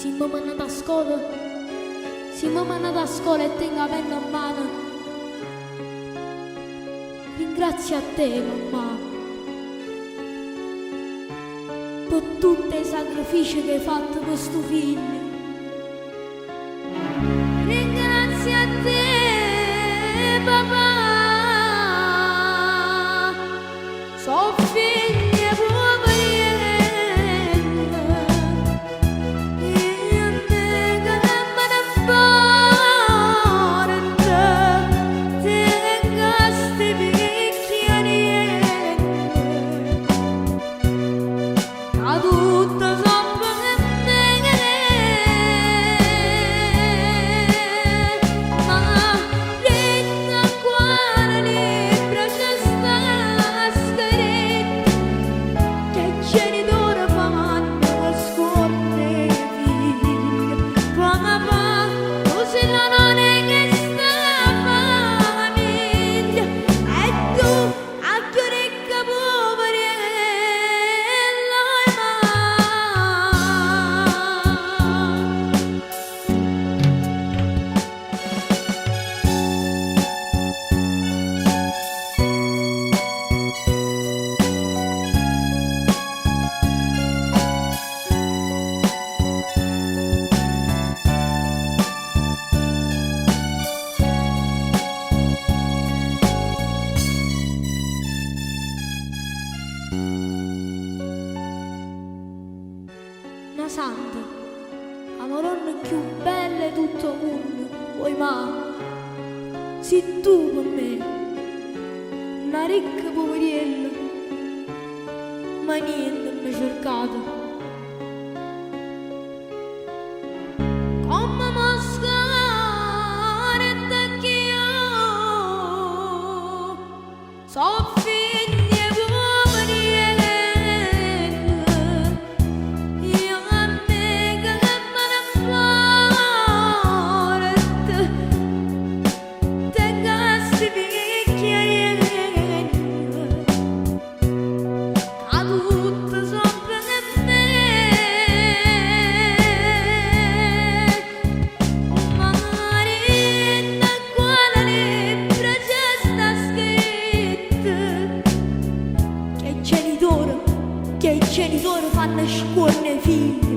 Si me mannate a scola, si me mannate a scola e tengo 'a penna 'mmano, ringrazio a te, mammà, pe tutt' 'e sacrifice che 'e fatto pe stu figlio. Ringrazio a te, papà, so' figlio 'e puveriello e a me che me ne 'mporta, tengo sti picchiarielle ca tutto so' pe me. Ma dint' a quale libro ce sta scritto che 'e genitore fanno scuorno 'e figlie? Papà, tu si' l'onore 'e chesta famiglia e tu 'a cchiù ricca puveriello 'e mà. Na santa, 'a Maronna cchiù bella 'e tutt' 'o munno, oi mà, si tu pe me, na ricca puveriella, ma niente m'he cercato. Comme mosca rint' cchiù, so' figlio 'e puveriello e a me che me ne 'mporta, tengo sti picchiarielle ca tutto so' pe me. Ma dint' a quale libro ce sta scritto che 'e genitore, che 'e genitore fanno scuorno 'e figlie?